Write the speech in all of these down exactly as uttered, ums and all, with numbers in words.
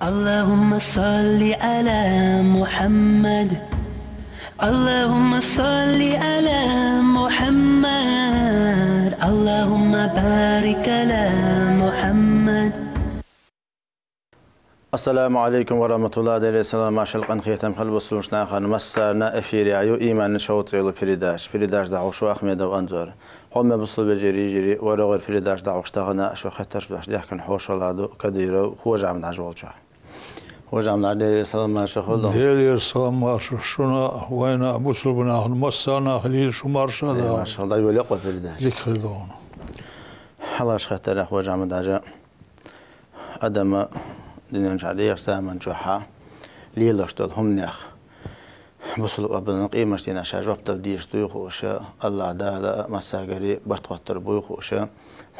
اللهم صل على محمد. اللهم صل على محمد. اللهم بارك على محمد. Ассаламу алейкум ва рахматуллахи. Дерригаш салам, маршал, къинхетам хилда бусалба нахана. Массарна эфире ю «Иман» шоу цӀи йола передача. Передача дӀахьош ва Ахмедов Анзор. Хьоме бусалба вежарий, йижарий, вай рогӀера передача дӀахьош тахана шоай хеттарш дош дехкан хьошалла ду Кадыров Хож-Ахьмад Хьажа волча. Хож-Ахьмад Хьажа, дерригаш салам, маршал хилда. Дерригаш салам, маршал шуна, вайна, бусалба нахана, массарна хилийла шу марша. Э, да, маршал, дӀайолае-кх вай передача. Дика хилда хьона. Хьалхарча хаттарах, Хож-Ахьмад Хьажа, адам дунен чу дӀадехача заман чухь лелаш дола хӀуманех бусалба адам къематдийнахьа ше жоп дала дезаш дуй хууш, АллахӀ Дала массагари барт хоттар буй хууш,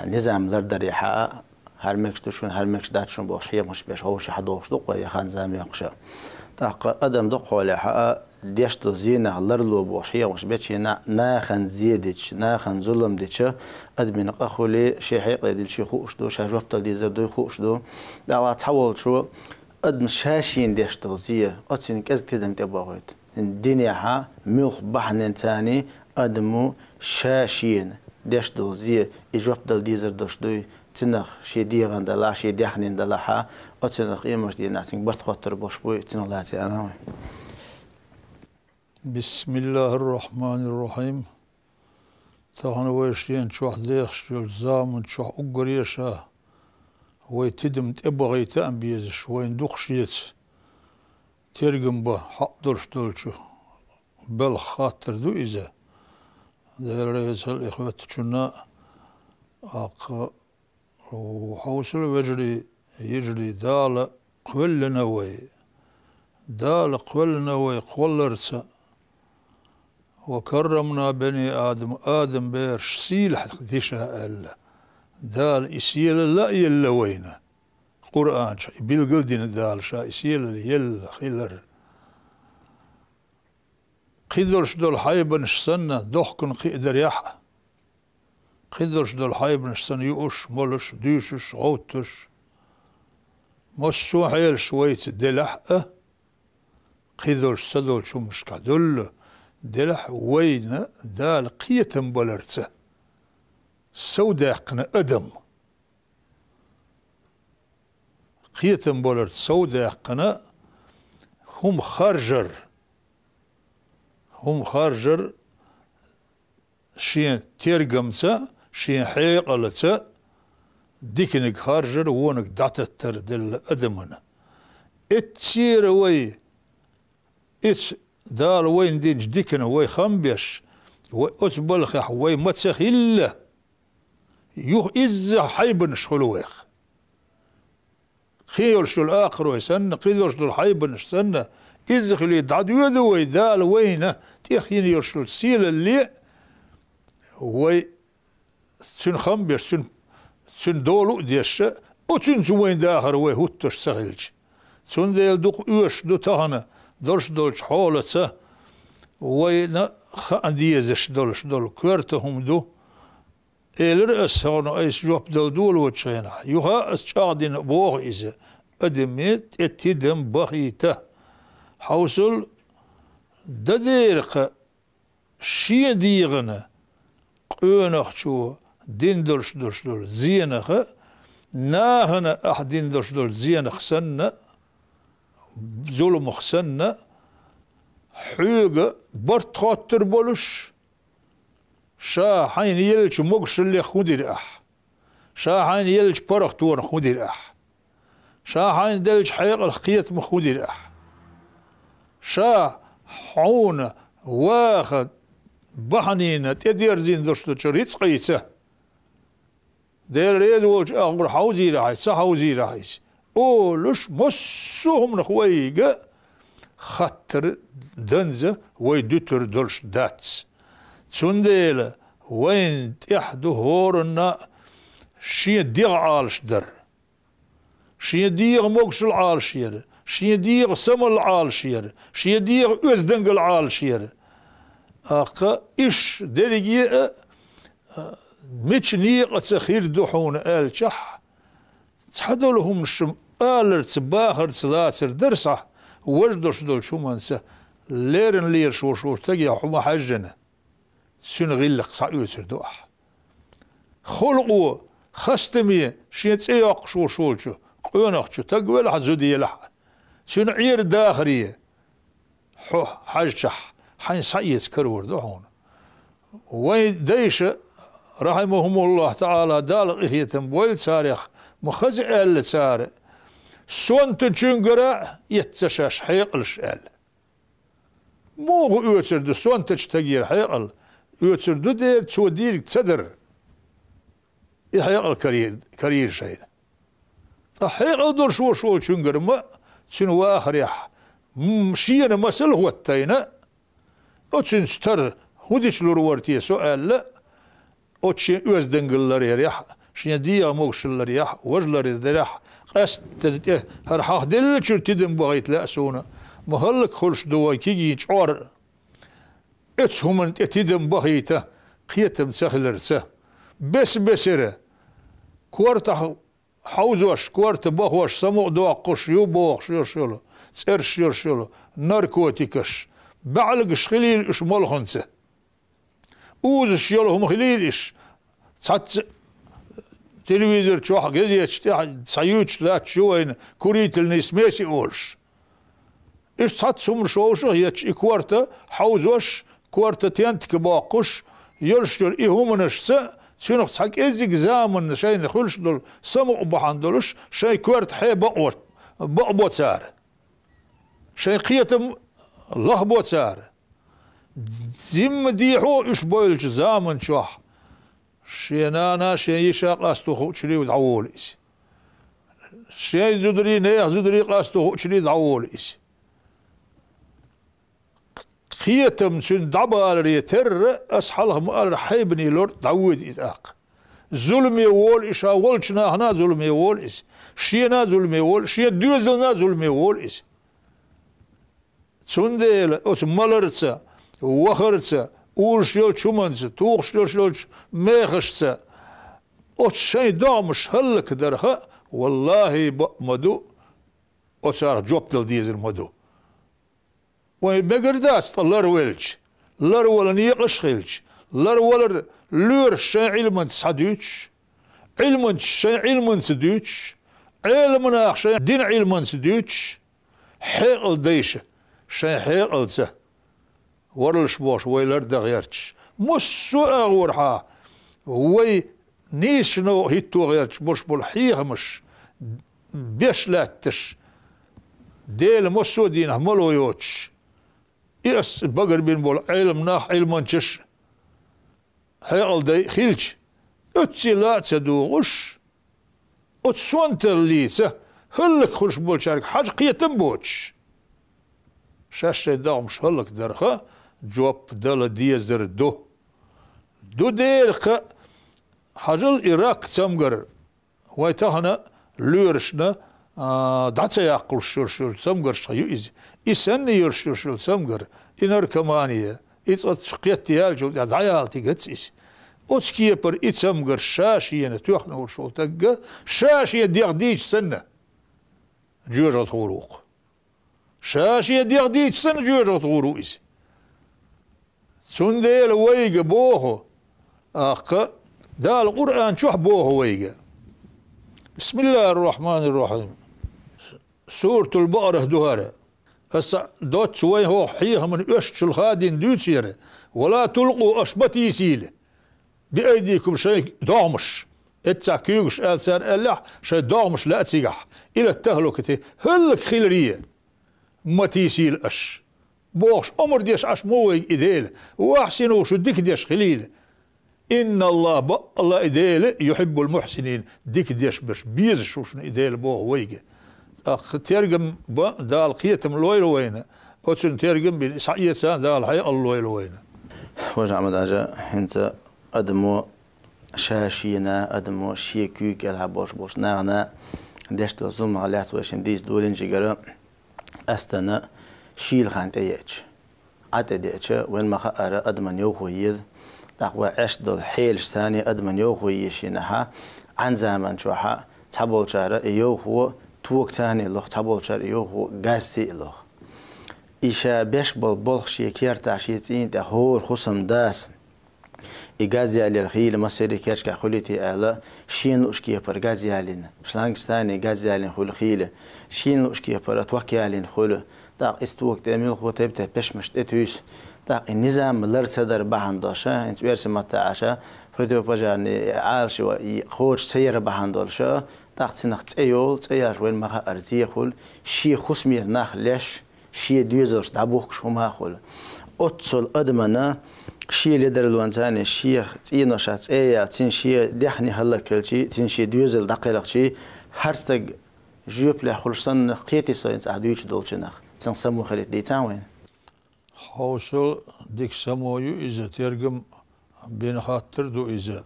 низам лардарехьа, хӀара мегаш да шун, хӀара мегаш дац шун бохуш хьехамаш беш ховший хьадохуш ду-кх вай, я хан-зама йоккхуш. ТӀаккха адам дукха хьолехьа, деш дола зенах ларло бохуш хьехамаш беча хана, нахана зе дича, нахана зулам дича, адамна къа хуле, шен хьекъале дилчи хууш ду, ша жоп дала дезар дуй хууш ду. ДӀа-, цхьаволчо адам ша-шена деш дола зе, оцунна кӀезига тидам тӀебохуьйту. Динехьа муьлхха бахьаненца а адамо ша-шена деш дола зе, и жоп дала дезар долуш дуй, цунах шен дегӀан далахь, шен даьхнин далахьа, оцунах къематдийнахь цуьнга барт хоттар болуш буй, цунах лаьцна а вай. بسم الله الرحمن الرحيم. Тахана вай шена чохь дехаш йолчу заман чохь уггаре а ша вай тидам тӀебахийта а безаш, вайна дукха шеца тергам бан хьакъ долуш долчу белхан хаттар ду иза. Дела реза хуьлда и хоьттучунна а. Аккха, хьовсал, вежарий, йижарий, Дала кхоьллина вай. Дала кхоьллина вай кхолларца. «وكرمنا بني آدم», Адам бераш сийлахь ди ша аьлла. Дала и сийлалла а елла вайна. Къуръан чу и билгал а дина Дала ша и сийлалла елла хилар. Кхидолуш долу хьайбанаш санна, дохкана кхиадарехь а, кхидолуш долу хьайбанаш санна юуш, молуш, дуьйшуш, гӀовттуш, массо а хьелаш вайца делахь а, кхидолуш ца долчу хӀуманашкахь дуьллу делахь а, вайна Дала кхетам баларца совдаьккхина адам. Кхетам баларца совдаьккхина хӀума харжар. ХӀума харжар шен тергамца, шен хьекъалца, диканиг харжар, вониг дӀататтар делла адамана. Эццера вай, эцу Дала вайна динчу дикана вай хам беш, вай оцу балхехь вай ма ца хилла, юха изза хьайбанаш хуьлу вайх. Кхин йолуш йолу акхарой санна, кхидолуш долу хьайбанаш санна, изза хилий дӀадоьду вай Дала вайна тӀехь йина йолуш йолу сийлалле а, вай Цуьнан хам беш, Цуьнан, Цуьнан долу а деш, оцуьнца вайн дахар вай хӀуттуш ца хилча. Цундела дукха оьшуш ду тахана долуш долчу хьолаца вайна хаа дезаш долуш долу коьрта хӀума ду. Элира ас хьуна айса жоп дала долочу хенахь, юха ас чӀагӀдина боху иза, адаме тӀе тидам бахийта. Хьовсал, дан дера кха, шен дегӀана къонахчо дина долуш долуш долу зенаха, нахана ахь дина долуш долу зенах санна, зуламах санна, хьоьга барт хоттур болуш, ша хьайна еллачу могушаллех хӀун дира ахь? Ша хьайна еллачу паргӀатонах хӀун дира ахь? Ша хьайна деллачу хьекъалх, кхетамах хӀун дира ахь? Ша хьуна ваха бахьанийна тӀедерзийна долуш долчу рицкъийца, Дела реза волчу агӀор хьовзийра хьайса, ца хьовзийра хьайса, олуш, массо а хӀуманах вайга хаттар данза вай дуьтур долуш дац. Цундела вайна тӀехь ду хӀоранна а шен дегӀ Ӏалаш дар. Шен дегӀан могушалла Ӏалаш яр, шен дегӀан самалла Ӏалаш яр, шен дегӀан оьздангалла Ӏалаш яр. Аккха, иш дерриге а мича некъаца хир ду хьуна аьлчахь, цхьадолу хӀуманаш Аларца, бахарца лацар дара схьа, важа дош долчу хӀуманца леррина лелаш волуш волчу стаге хьо ма хьаьжжина, цуьнан гӀиллакх схьаоьцур ду ахь. Халкъо, хастаме шен цӀе йоккхуш волуш волчу къонахчу стаг велахь а, зуда елахь а, цуьнан Ӏер-дахаре хьо хьаьжчахь, хьайна схьаэца карор ду хьуна. Вайн дайша, рахьимахумуллахӀ таӀала, Дала къинхетам бойла царех, ма хаза аьлла цара: «Сонтачуьнгара а эцна шаьш хьекъалш», — аьлла. Муха оьцур ду сонтачу стагера хьекъал? Оьцур ду дера цо дийриг ца дар. И хьекъал карийра, карийра шайна. Ткъа хьекъал долуш волуш волчуьнгара ма, цуьнан вахарехь, м, шена масал хӀоттайна, оцуьнца тара хӀун дича лур вара те со аьлла, оцу шен оьздангалла ларъярехь, шен дегӀан могушалла ларъярехь, важа ларъярехь, къаьсттина тӀе хӀара хьахделлачуьра тидам бахийта лаьа суна, ма хӀаллакьхуьлуш ду вайн кегий чкъор. Оцу хӀуманна тӀе тидам бахийта кхетам ца хиларца, бес-бесара, кортахь хьовзош, корта бахош, самукъадоккхуш ю бохуш йолуш йолу, цӀераш йолуш йолу, наркотикаш, баьӀлагаш хилийла уьш молханца. Узуш йолу хӀума хилийла иш, цхьацца телевизор чохь, газеташ тӀехь схьаюьйцуш латташ ю вайна курительные смеси олуш. Иштта цхьацца хӀуманаш вовшах а етташ, и корта хьовзош, корта тентака боккхуш, йолуш йолу и хӀуманашца, цуьнах цхьа кӀеззиг заманна шайна хуьлуш долу самукъа бахьана долуш, шайн коьрта хье бакъо-, бакъбо цара. Шайн кхетам лахбо цара. Зимма дехьо уьш бойлучу заман чохь шен нана, шен йиша къасто хуучуьра дӀаволу иза. Шен зударий, нехан зударий къасто хуучуьра дӀаволу иза. Кхетам цуьнан дӀабаларе терра, ас хьалха ма-аллара, хьайбане лор дӀавоьду иза тӀаккха. Зуламе волу и, ша волчу нахана а зуламе волу иза. Шена а зуламе волу, шен доьзална а зуламе волу иза. Цундела оцу маларца, вахарца, узуш йолчу хӀуманца, тухуш йолуш йолчу мехашца оцу шайн догӀмаш хӀаллакдарха, валлахӀи, бакъ ма ду, оцарах жоп дала дезар ма ду. Вайн мегар дац ткъа ларвелча, ларвала некъаш а хилча, ларвалар лоьраша шайн Ӏилманца схьадуьйцуш, Ӏилманчаша шайн Ӏилманца дуьйцуш, Ӏеламнаха шайн динан Ӏилманца дуьйцуш, хьекъал дайша шайн хьекъалца, варлаш бохуш вай лардан гӀерташ, массо а агӀорхьа вай нийсачу новкъа хӀитто гӀерташ болуш болу хьехамаш беш лаьтташ, Дела массо а дийнахь мало йоцуш, и ас багарбина болу Ӏеламнах, Ӏилманчаш, хьекъал дай хилча, оццул а ца дугӀуш, оцу сонталлица хӀаллакьхуьлуш болчаьрга хьажа кхетам а боцуш, шаьш шайн догӀмаш хӀаллакдарха жоп дала дезар ду. Ду дера кхаъ, хьажал и рак цамгар, вай тахана лоьрашна, а, дӀа ца яккхалуш йолуш йолу цамгаршха ю иза. И санна йолуш йолуш йолу цамгар, и наркомания, и цкъа кхетта яьллачул тӀаьхьа дӀаяла тигац иза. Оцу кепара и цамгарш ша шена тоьхна волуш волу стагга, ша шен дегӀ дийча санна, жоьжахатахур ву-кх. Ша шен дегӀ дийча санна, жоьжахатахур ву иза. Цундела вайга боху, аккха, Дала Къуръан чохь боху вайга. Бисмиллахир-рахманир-рахим. Суратул Бакъарах ду хӀара. Аса доцца вайн хӀокху хьехаман оьшучул хадийна дуьйцу яра: «Ва ла тулкъу», аша ма тийсийла. «Би айдикум», шайн догӀмаш, эццахь куьйгаш аьлла цара аьллехь, шайн догӀмаш лаьа цигахь, «илат тахлукати», хӀаллакьхиларе ма тийсийла аша. Бохуш, омра деш Ӏаш ма ву вайга и Дела, ва ахьсину, шу дика деш хилийла. Инналлаха, баккъалла и Дела, юхьиббул мухьсинин, дика деш берш безаш ву шуна и Дела боху вайга. ТӀаккха тергам бан Дала кхетам лойла вайна, оцунна тергам бина, схьаэца Дала хьекъал лойла вайна. Важа Ахьмад-Хьажа, хӀинца адамо ша шена, адамо шен куьйга кӀелхьа болуш болуш нахана деш долу зуламах лаьцна вай шина дийца долийначигара, астана шийла хан тӀееача, Ӏа тӀедеача, вайн ма-хаъара, адаман йовхо еза. ТӀаккха вай Ӏеш долу хьелаш санна адаман йовхо еза шинахьа, Ӏан заман чохьа цхьаболчара и йовхо Ток царна а лох, цхьаболчар а йоху газ сий а лох. И ша беш болу болх шен кертахь, шен цӀийнан тӀехь хӀора хӀусамдас и газ ялор хийла, массеран а керташкахь хуьлий те аьлла, шена лууш кепара газ ялийна, шлангашца а газ ялийна хуьлу хийла, шена лууш кепара ток ялийна хуьлу, тӀаккха иза ток тӀе муьлхха тайп-тайпа пешмаш тӀетуьйсу, тӀаккха и низам лар ца дар бахьана долуш, хӀинца оьрсийн маттахь аьлча, противопожарный Ӏалашо кхочуш ца яр бахьана долуш, тӀаккха цунах цӀе йолу, цӀе яьлча вайна ма-хаъара зен хуьлу, шен хӀусамера нах леш, шен доьзалш дӀабухкуш хӀума а хуьлу. Оццул адамна шен ледарлонца а, шен цӀеношца цӀе а яьлча, цуьнан шен даьхни хӀаллакьхилча, цуьнан шен доьзал дӀакхелхича, хӀара стаг жоьпаллехь хуьлуш санна кхетий со хӀинца ахь дуьйцуш долчунах, цунах самавохийла дийцахьа вайна. Хьовсал, дика само ю иза, тергам бина хаттар ду иза.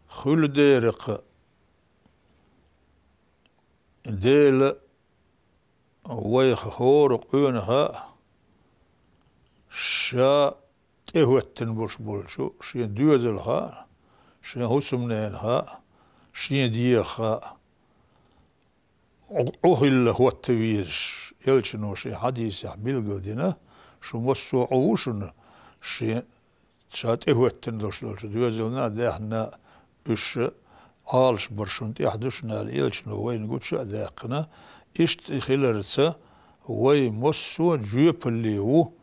Хуьлу дера-кх, Дела вайх хӀора къонах а, ша тӀехӀоьттина болуш болчу шен доьзалх а, шен хӀусамненах а, шен дегӀах а, Ӏу-, Ӏу хилла хӀотта везаш, элчано шен хьадисехь билгалдина, шу массо а Ӏу ву шуна, шен ша тӀехӀоьттина долуш долчу доьзална а, даьхнина а уьш Ӏалашбар шуна тӀехь ду шуна аьлла, элчано вайна гучу а даьккхина, иштта и хиларца, вай массо а жоьпалле ву,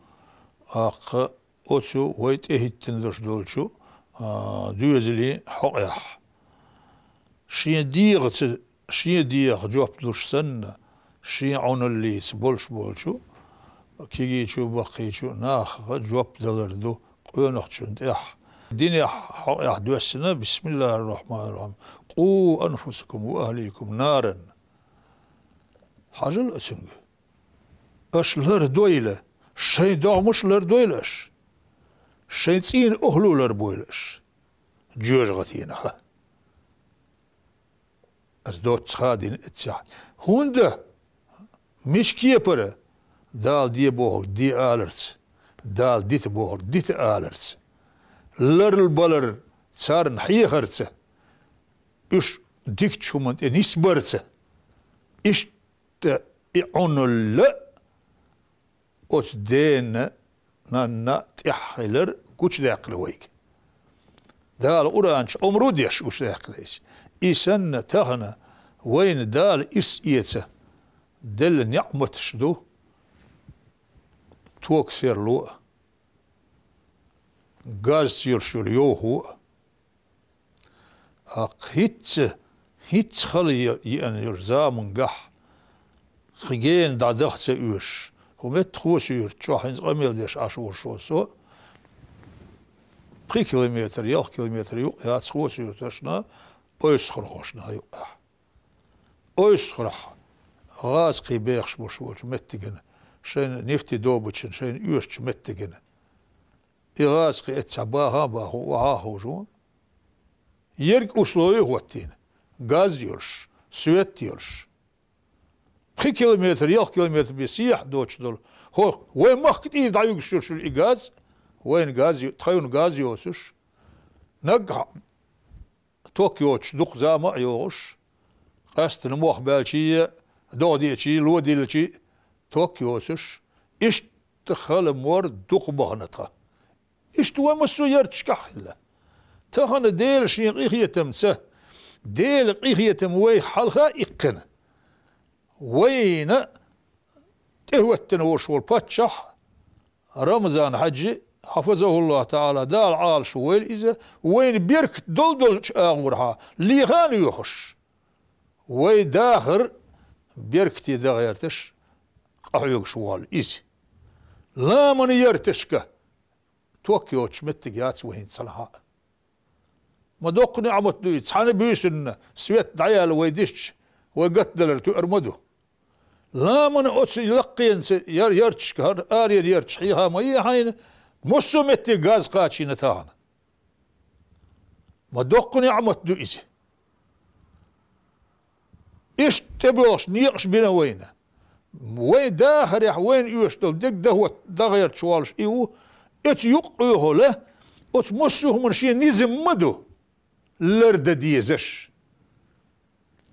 аккха оцу вай тӀехӀиттина долуш долчу, а, доьзалийн хьокъехь. Шен дегӀаца, шен дегӀах жоп луш санна, шен Ӏуналлица болуш болчу, кегийчу, баккхийчу нахах жоп далар ду къонахчунна тӀехь. Динехь хьокъехь доьссина: «Бисмиллахир-рахманир-рахим. Къу анфусакум ва ахликум наран». Хьажал оцуьнга. Аша лардойла, шайн догӀмаш лардойла аша, шайн цӀийнан охӀла ларбойла аша жоьжахатинах. Аса доцца хадийна эццехь. ХӀунда? Мича кепара? Дала де бохург де аларца, Дала дита бохург дита аларца, ларлабалар царна хьехарца, уьш дикачу хӀуманна тӀе нисбарца. Иштта и Ӏуналла оцу дена, нанна тӀехь хилар гучудаьккхина вайга. Дала Къуръан чу омра деш гучудаьккхина иза. И санна тахана вайна Дала ирс эца делла неӀматаш ду: ток серло а, газца йолуш йолу йовхо а. Аккха хӀинцца, хӀинцца хала е-, еана йолчу замангахь, кхин гена дӀадаха ца оьшуш, хӀу метта Хосу-Юрта чохь хӀинца къамел деш Ӏаш волуш волу со, пхи километр, ялх километр юкъ яц Хосу-Юрташна, Ойсхурхошна юкъехь. Ойсхурхь гӀазкхий бехаш болуш волчу меттигана, шайна нефтедобычан, шайна оьшучу меттигана. И гӀазкхий эццахь баха а бахо, охьа а ховш ву. Ерриг условий хӀоттийна: газ йолуш, свет йолуш. Пхи километр, ялх километр бен сехьа доцуш долу. ХӀо, вайн махка тӀера дӀаюьгуш йолуш йолу и газ, вайна газ ю-, тхайна газ йоцуш. Наггахь ток йоцуш дукха зама а йогӀуш, къаьсттина мох баьлчий, догӀа деачий, ло дилличий ток йоцуш, иштта хала мор дукха бахана тхан. Иштта вай массо а ярташкахь хилла. Тахана Дела шен къинхетамца, Дела къинхетам вай хьалха а иккхина, вайна тӀехӀоьттина волуш волу паччахь Рамзан-Хьаьжи, хьафазахуллаху таӀала, Дала Ӏалашвойла иза, вайна беркат долу-долчу агӀорхьа леха а лоьхуш, вай дахар беркате дан гӀерташ къахьоьгуш волу иза. Ламанан ярташка ток йоцуш меттиг яц вай хӀинца цхьанхьа а. Ма доккха неӀмат ду иза, цхьана буьйсанна свет дӀаяьлла вай дисча, вай гатдалар тоьар ма ду. Ламанан оцу лаккхенца яр-, ярташка, хӀара аренан ярташ хьеха ма е хьайна, массо а метте газ кхачийна тахана. Ма доккха неӀмат ду иза. Иштта тӀебоьлхуш некъаш бина вайна. Вайн дахарехь вайна оьшуш долу дегдахӀотта дагӀерчу волуш и ву, оцу юкъа къоьхула, оцу массо а хӀуманан шен низам ма ду, лардан дезаш.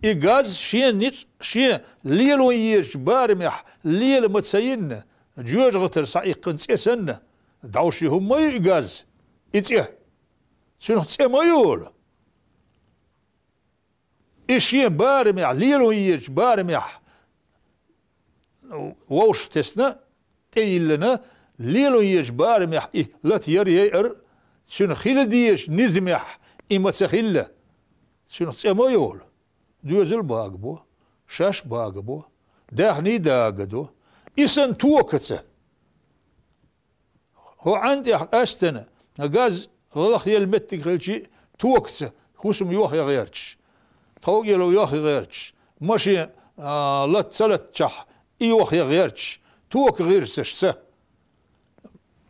И газ шен ницкъ, шен лело езачу барамехь лела ма ца йинна, жоьжахатара схьаиккхина цӀе санна, дӀовше хӀума ма ю и газ, и цӀе. Цуьнах цӀе ма йолу. И шен барамехь, лело езачу барамехь вовшахтесна, тӀейиллина, лело езачу барамехь и лата яр яйар, цуьнан хила дезачу низамехь и ма ца хилла, цуьнах цӀе ма йолу. Доьзал багабо, шаьш багабо, даьхний дагадо. И санна токаца. ХӀокху Ӏаьн тӀехь къаьстина, газ лахъелла меттиг хилчи, токаца хӀусам йохъян гӀерташ, тховкӀело йохъян гӀерташ, машен, а, лат ца латчахь, и йохъян гӀерташ, тока гӀирсашца.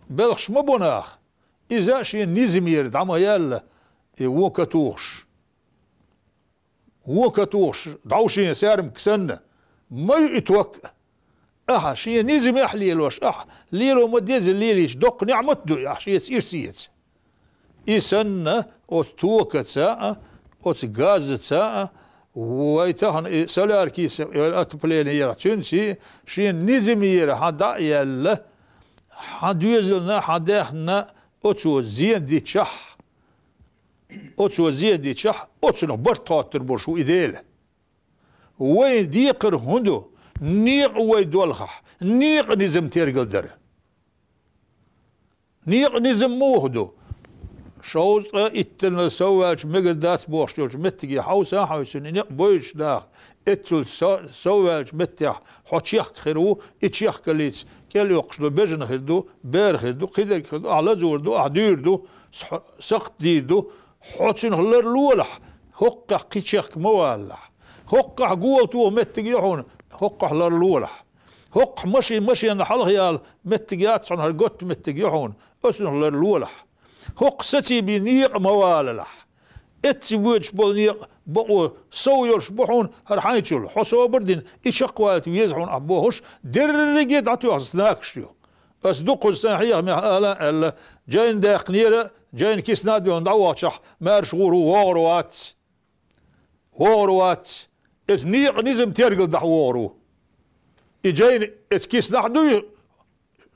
Белхаш ма бо наха, иза а шен низамера дӀа ма яьлла, и вон катухуш. Вон катухуш, дӀовшен саьрмик санна, ма ю и ток. Ахьа шен низамехь лелош, ахьа лело ма деза лелийча, доккха ниӀмат ду и, ахьа шеца ирс эца. И санна, оцу токаца а, оцу газаца а, вай тахана и соляркица, и отопление яра, цуьнца шен низамера хьан дӀа а яьлла, хьан доьзална, хьан даьхнина оцо зен дичахь, оцо зен дичахь, оцунах барт хоттур болуш ву и Дела. Вайн декхар хӀун ду? Некъа вай долхахь, некъа низам тергал дара. Некъа низам муха ду? Шовзткъа иттанна сов ваьлча мегар дац бохуш йолчу меттиге хьовса а хьовсийна, и некъ бойтуш наха, эццул со-, сов ваьлчу меттехь хьо чехка хир ву, и чехкаллица кӀел йоккхуш долу бежана хир ду, бер хир ду, кхидерг хир ду, ахь лазор ду, ахь дуьйр ду, с-, сакхт дийр ду, хьо цуьнах ларлолахь, хӀоккхахь кхин чехка ма валалахь. ХӀоккхахь гола тоха меттиг ю хьуна, хӀоккхахь ларлолахь. ХӀоккхахь маши-, машенна хьалха яла меттиг яц хьуна, хӀара готта меттиг ю хьуна, оцунах ларлолахь. ХӀоккха сацийбина некъа ма валалахь. Эцци воьдуш болу некъа бакъо сов йолуш бу хьуна хӀара хьайчул, хьо собар дина, и чекхвалийта веза хьуна ахь бохуш, дерриге а дӀатоьхна знакаш ю. Ас дуккхуза сайн хьехамехь ала а аьлла, жайна даьккхинера, жайна кисана а доьхна дӀавахчахь, маьрша гӀур ву, вогӀур вац. ВогӀур вац. Эцу некъа низам тергал дахь вогӀур ву. И жайна эцу киснахь дуй,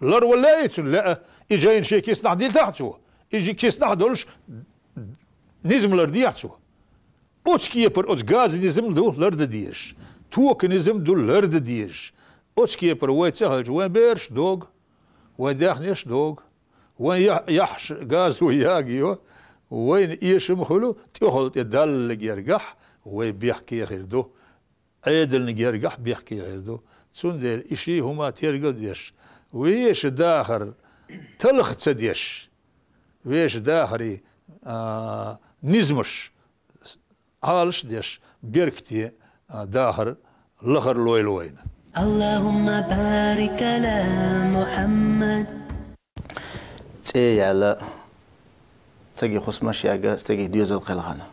ларвала лаьий цунна? Лаьа. И жайна шен киснахь дилтахь цо? И жи-, киснахь долуш низам лардехьа цо? Оцу кепара оцу газа низам ду лардан дезаш. Тока низам ду лардан дезаш. Оцу кепара вай ца хилча, вайн бераш догу, вайн даьхнеш догу. Вайн я-, яхьаш газо ягайо, вайна эшам хуьлу, тӀехула тӀе Далла гергахь вай бехке хир ду, Ӏедална гергахь бехке хир ду. Цундела и ши хӀума тергал а деш, веша дахар талха ца деш, веша дахаре, а, низамаш Ӏалаш а деш, беркате, а, дахар лахара лойла вайна. اللهم بارك على محمد. ЦӀе яьлла, стаге хӀусамаш яьгна, стаге доьзал кхелхина.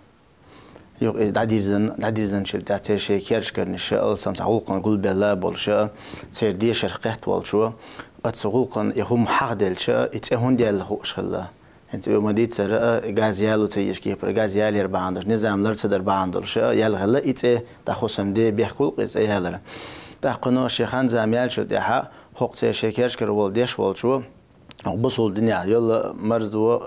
Юха и дӀадирзина, дӀадирзинчул тӀаьхьа церан шайн керчкарниш а, алсам цхьа гӀуллакхана гулбелла а болуш а, церан дешарх кхетта волчо, оцу гӀуллакхана и хӀума хьахделча, и цӀе хӀунда яьлла хууш хилла. ХӀинца оьгӀаз ма дийццара, а, газ яло ца езачу кепара, газ ялор бахьана долуш, низам лар ца дар бахьана долуш, а, яьлла хилла и цӀе, тӀаккха хӀусамде бехк хуьлу-кх и цӀе ялар. ТӀаккха кхуьнан шен хан-зама яьллачул тӀаьхьа, хӀокху церан шайн керчкара волу деш волчо, хӀокху бусулба динехь йолу марздо,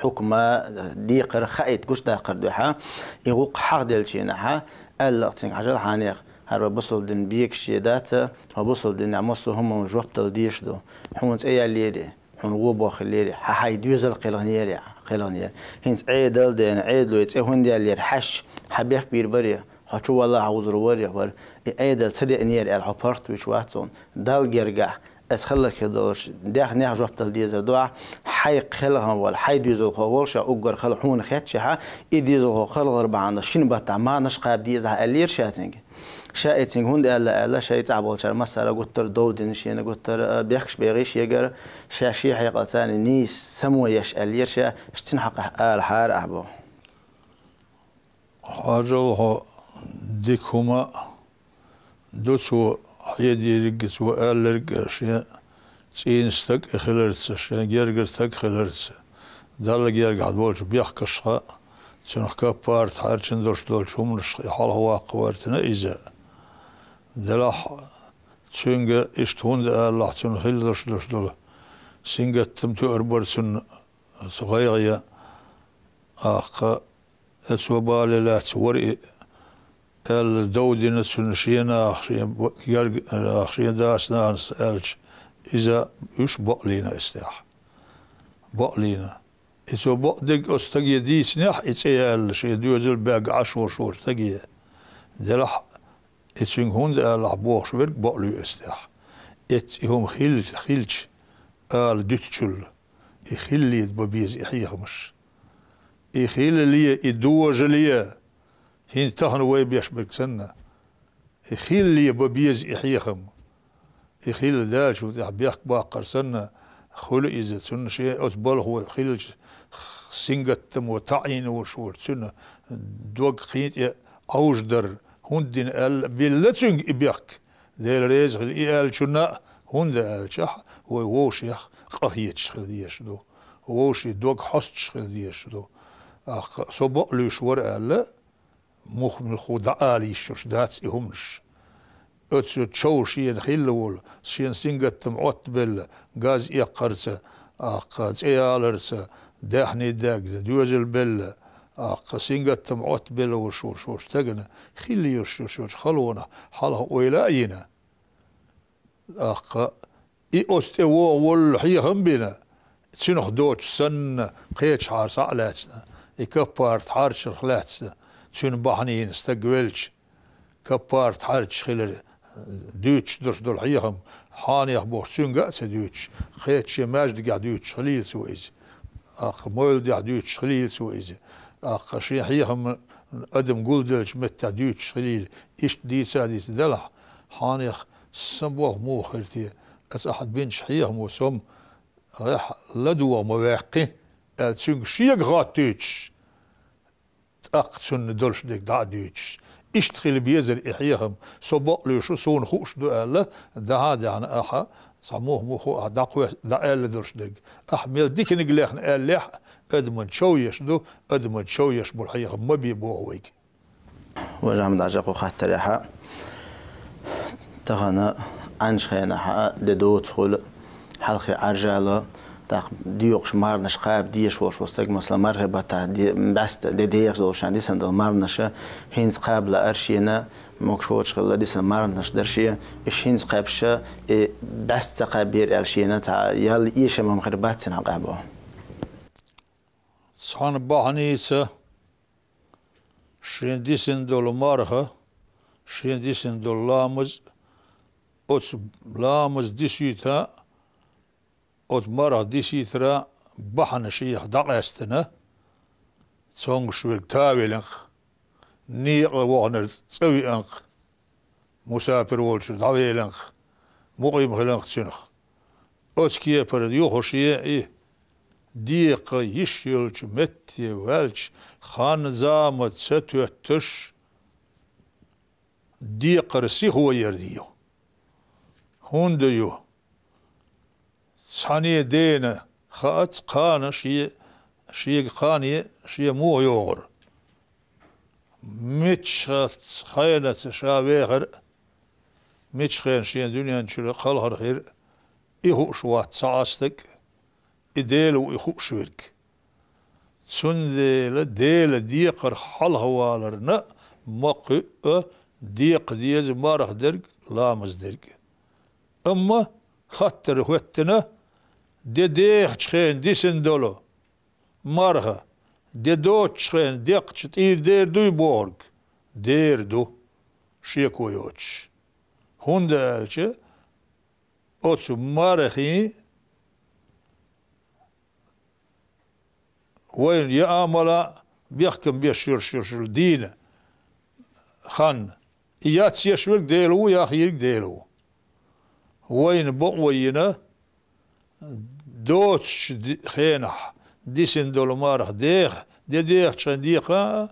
хьукма, декхар хаийта гучудаккхар дуьхьа, и гӀуллакх хьахделлачу хенахь, аьлла-кх цуьнга: «Хьажал хьенех, хӀара вай бусулба дин бегаш дац, вай бусулба динехь массо а хӀуманна жоп дала дезаш ду. Хьуна цӀе яьллера, хьуна вон боххилера, хьан хьайн доьзал кхелхинера, кхелхинера. ХӀинца Ӏедал а деана, Ӏедало и цӀе хӀунда яьллера хьаьжча, хьан бехк бийр барий, хьо чу валахь, хьо вузур варий, хьо варий, и Ӏедал ца деанера аьлла, хьо паргӀат вуьйцуш вац хьуна. Далла гергахь, аса хӀаллакьхила долуш, даьхнех жоп дала дезар ду ахь, хьайн кхелхина волу, хьайн доьзалхо волуш а уггар хала хьуна хетчахьа, и доьзалхо кхалхар бахьана шина баттахь мархнаш кхаба деза ахь», аьллера ша цуьнга. Ша и цуьнга хӀунда аьлла аьлла, шайн цӀахь болчара массара а гуттар а дов дина шена, гуттар а бехкаш бегӀий шегара, ша шен хьекъал царна нийса само еш аьллера ша, цуьнан хьокъехь арахьара ахь боху. Хьажал хьо, дика хӀума ду цо хьедийриг а, цо аьлларг а, шен цӀийнан стаг а хиларца, шен гергара стаг а хиларца, Далла гергахь долчу бехкашха, Цунах каппарат хьарчийна долуш долчу хӀуманашха и хьалхаваккха ваьртина иза. Делахь цуьнга иштта хӀунда аьллахь, цунна хилла долуш долуш долу сингаттам тоьар бара цунна, цу гӀайгӀа я, аккха, цо бале лаьцна вара и, аьлла, дов дина цунна шен нахах, шен б-, герга нахах, шен дас-нанас аьлча, иза уьш бакълийна эцнехь. Бакълийна. И цо бакъдерг оцу стаге дийцинехь, и цӀе яьлла, шен доьзал баьгга Ӏаш волуш волчу стаге. Делахь, и цуьнга хӀунда аьллахь бохуш верг бакълуьйсу эцнехь. Эцца и хӀума хилча, хилча, ала дуьтучул, и хиллийта бан беза и хьехамаш. И хиллале, и дожале, хӀинца тахана вай беш берг санна, и хиллале бан беза и хьехам. И хилла даьллачул тӀаьхьа бехк баккхар санна, хуьлу иза, цунна шен оцу балхо хиллачу сингаттамо таӀийна волуш волчу цуьнан дог кхин тӀе Ӏовжадар, хӀунда дина аьлла, билла цуьнга и бехк. Дела реза хила и аьллачунна а, хӀунда аьлча вай вовшех къахеташ хила дезаш ду, вовшийн дог хьостуш хила дезаш ду. Аккха, со бакълуьйш вара аьлла, муха-муьлхха дӀаала йиш йолуш дац и хӀуманаш. Оцу чов шена хилла волу, шена сингаттам Ӏоттабелла, газ эккхарца, аккха, цӀе яларца, даьхний даьгна, доьзал белла, аккха, сингаттам Ӏоттабелла волуш волчу стагана хилла йолуш йолчу халонах хьалха ойла а йина. Аккха, и оцу тӀе вогӀу волу хьехам а бина, цуьнах доцуш санна, кхечахьара схьа а лаьцна, и каппарат хьарчарх лаьцна, цуьнан бахьанийна стаг велча, каппарат хьарчаш хилар дуьйцуш долуш долу хьехам, хьенех бохуш цуьнга а ца дуьйцуш, кхечу шен маьждигехь дуьйцуш хилийла цо иза. Аккха, мовлидехь дуьйцуш хилийла цо иза. Аккха, шен хьехам адам гулделлачу меттехь дуьйцуш хилийла, иштта дийца а дийца делахь, хьенех сан болх муха хир те, аса ахьа бинчу хьехамо сом гӀехь ладогӀа ма ваьккхи, аьлла, цуьнга шега хаттуьйтуш, тӀаккха цунна долуш дерг дӀа а дуьйцуш. Иштта хила безар и хьехам, со бакълуьйш ву, суна хууш ду аьлла, дахьа а даьхьна ахьа, цхьа муха-муха ахьа дӀакхоьс-, дӀааьлла долуш дерг. Ахьа мел диканиг лехна аьллехь а, адаман чов еш ду, адаман чов еш болу хьехам ма бе боху вайга. Важа Ахьмад-Хьаьжа, кху хаттарехь а, тахана Ӏаьнчу хенахь а де доцу хуьлу, хьалхе Ӏаьржало, тӀаккха доькъуш марханаш кхаба дезаш волуш волу стаг, масала, мархи баттахь де-, бӀаьста де дехаш долуш шен дисина долу марханаш, хӀинца кхаба лаар шена, могуш воцуш хилла дисина марханаш дара шен, уьш хӀинца кхаьбча, и бӀаьста ца кхаьббера аьлла шена цхьа ял эшам хир бац цуьнан хьокъехь боху. Цхьана бахьаница шен дисина долу марха, шен дисина долу ламаз, оцу ламаз дисийта, оцу марха дисийтара бахьана шех дӀакъаьстина, цомгуш верг тавеллинх, некъа ваханара цӀа виъанх, мусапир волчуьра дӀавеллинх, мукъим хилинх цуьнах. Оцу кепара юхуш е и, декха йиш йолчу метте ваьлча, хан-зама ца тоьттуш, декхар сихо яр ю. ХӀунда ю? Цхьане дена хаац кхана шен, шега кхане шен муха йогӀур. Миччахьа хенаца ша вехар а, миччахьа шен дуьнен чуьра кхалхар хир а, и хууш вац цхьа а стаг, и Дела ву и хууш верг. Цундела Дела декхар хьалхаваларна а ма кхуьа декха деза марха дерг, ламаз дерг. Амма хаттар хӀоьттина, де дехачу хенахь дисина долу марха, де доцучу хенахь декхча тӀера дер дуй бохург? Дер ду, шеко йоцуш. ХӀунда аьлча оцу мархийн вайна яа а, мала а бехкам беш йолуш йолу дийнан хан. И яц еш верг Дела ву, яхйийриг Дела ву. Вайна бакъо йина, доцучу ди-, хенахь дисина долу марха деха, де дехачу хенахь декха а,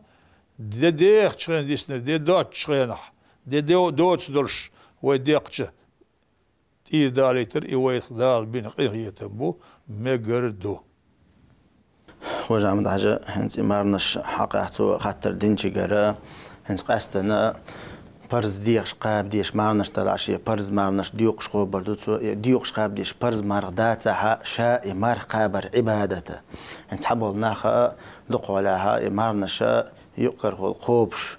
де дехачу хенахь диснарг де доцучу хенахь, де до-, доцу долуш вай декхча, тӀера далийтар и вайх Дала бина къинхетам бу, мегар ду. Хож-Ахьмад-Хьажа, хӀинца и марханаш хьакъехьа цо хаттар динчугара, хӀинца къаьстина парз дехаш кхаба дезаш марханаш делахь, шен парз марханаш доькъуш хабар ду цо, и доькъуш кхаба дезаш парз марха дацахьа, ша и марха кхабар Ӏибадата. ХӀинца цхьаболу наха а дукхахьолахьа и марханаш юкъ-карахула кхобуш,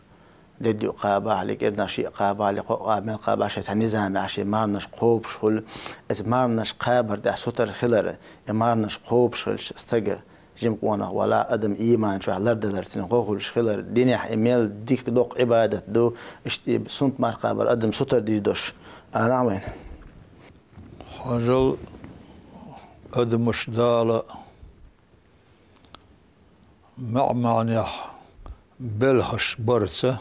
де юкъ кхабахьа, кӀирнах шиъ кхабахьа, кхоъ кхаба, мел кхабахьа, шайн цхьа низамехь шен марханаш кхобуш хуьлу. Иза марханаш кхабар тӀехь сутара хилар, и марханаш кхобуш хилча стага жима къонах валахь, адам ийман чохь лардалар цуьнан гӀо хуьлуш хилар, динехь и мел дика доккха Ӏибадат ду, иштта и суннат марха кхабар адам сутара дийр долуш, алахь вайна. Хьажал, адамаш Дала маьӀ-маьӀнехь белхаш барца,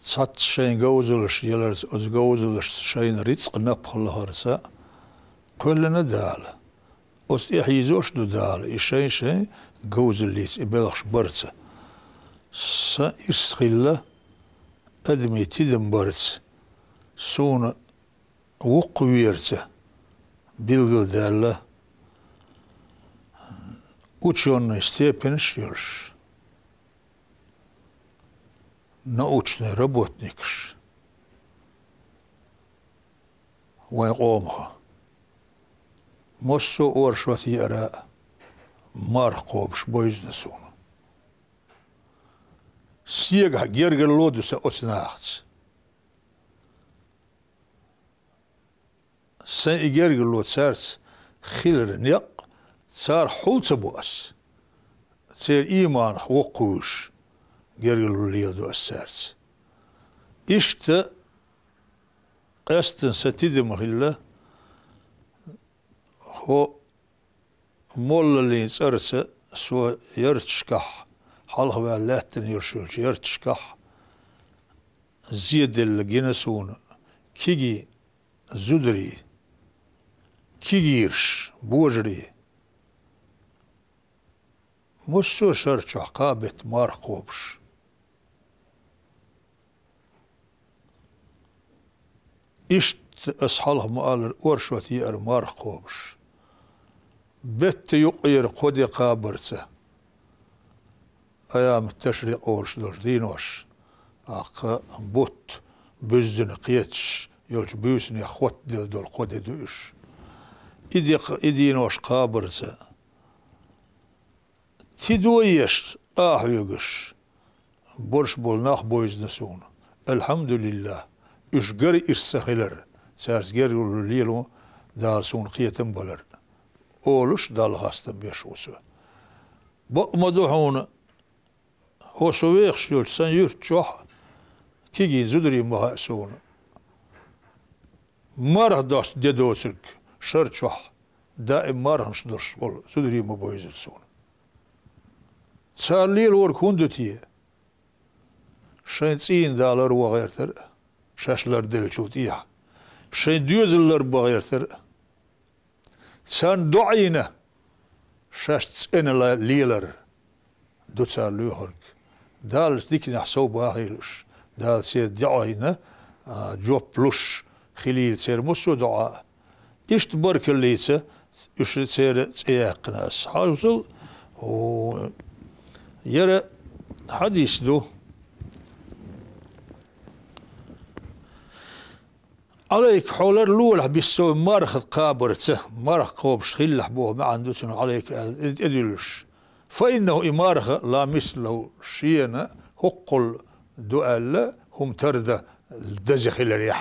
цхьацца шайн говзаллаш яларца, оцу говзаллашца шайна рицкъ, напха лахарца кхоьллина Дала. Оцу тӀехь йизош ду Дала, и шайн-шайн говзаллица и белхаш барца. Сан ирс хилла адамийн тидам барца, суна вукху верца билгалдаьлла учёный степенаш йолуш научный работникаш вайн къомаха. Массо а оршот еара марха кхобуш бевзина суна. Сегахь гергарло ду сан оцу нахаца. Сайн и гергарло цаьрца хилар некъ, царах хьул ца бо ас. Церан ийманах воккхавуьйш гергарло леладо ас цаьрца. Иштта къаьстина сан тидам хилла хӀо моллаллин цӀарца со ярташкахь, хьалхаваьлла лаьттина йолуш йолчу ярташкахь зеделла гина суна кегий зударий, кегийраш, божарий. Массо а шар чохь кхаа беттан марха кхобуш. Иштта ас хьалха ма-аллара оршот еара марха кхобуш. Беттан юккъера кхо де кхабарца, айямат-ташрикъ олуш долчу дийнош, тӀаккха бутт буьззина кхеташ йолчу буьйсанех хоттаделла долу кхо де ду уьш. И де, и дийнош кхабарца, тидо еш, къа хьоьгуш, борш болу нах бевзина суна. Алхьамдулиллах, уьш гар ирс ца хилар, цаьрца гергарло лело Дала суна кхетам балар, олуш, Далла хастам беш ву со. Бакъ ма ду хьуна, хӀо со вехаш йолчу сан юьрта чохь кегий зударий ма хаьа суна. Марха доста де доцург шар чохь даим марханаш долуш волу зударий ма бевзира суна. Цара лелориг хӀунда ду те? Шайн цӀийнан далар ван гӀертара, шаьш ларделлачул тӀехьа. Шайн доьзал ларбан гӀертара. Царна доӀийна, шаьш цӀена ла-, лелар ду цара лоьхург. Далла диканехь сов бахийла уьш. Дала церан доӀийна, а, жоп луш хилийла церан массо а доӀа. Иштта баркаллица уьш церан цӀе яьккхина ас. Хьажал, о, яра хьадис ду. Ӏалайка, хьо ларлолахь, биссо марха кхабарца, марха кхобуш хилалахь боху маьӀна ду цунах, Ӏалайка аьлла, иза тӀедуьллуш. Фаиннаху, и марха, ла мисла лаху, шена хӀоккхул ду аьлла, хӀума тарда деза хиларехь.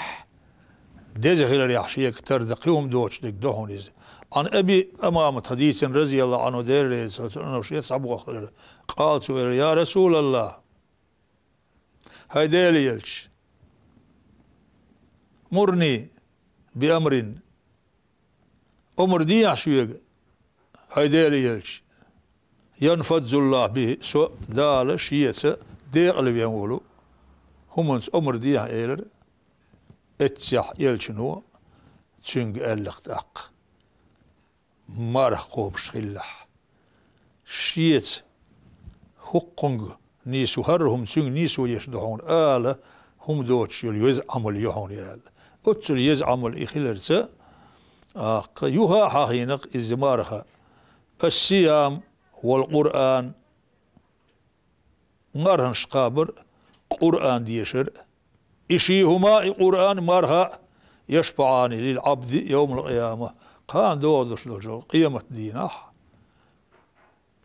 Деза хиларехь шега тарда кхин хӀума доцуш дерг ду хьуна иза. Ӏан Аби Умамата хьадийцина, разияллаху Ӏанху, Дела реза хиларца, анхьа шен цхьаболу хилар. Къала, цо элира: «Я Расулаллах, хӀай Делан элча, мурни би амрин, омра дехьа шега, хӀай Делан элча, янфаззуллаху бихи, со Дала шеца декъала вен волу хӀуманца омра дехьа», — элира. Эццехь элчано цуьнга аьлла тӀаккха: «Марха кхобуш хилалахь. Шеца хӀокхунга нийсо, хӀара хӀума цуьнга нийсо еш ду хьуна», — ала, хӀума доцуш йолу еза Ӏамал ю хьуна аьлла. Оццул еза Ӏамал и хиларца, тӀаккха юха а хьахийна-кх иза марха: «Ас-сиям والقرآن, марханаш кхабар а, Къуръан дешар а. И ший хӀума, и Къуръан, марха а, يشفعان للعبد يوم القيامة, кхана догӀуш долча къематдийнахь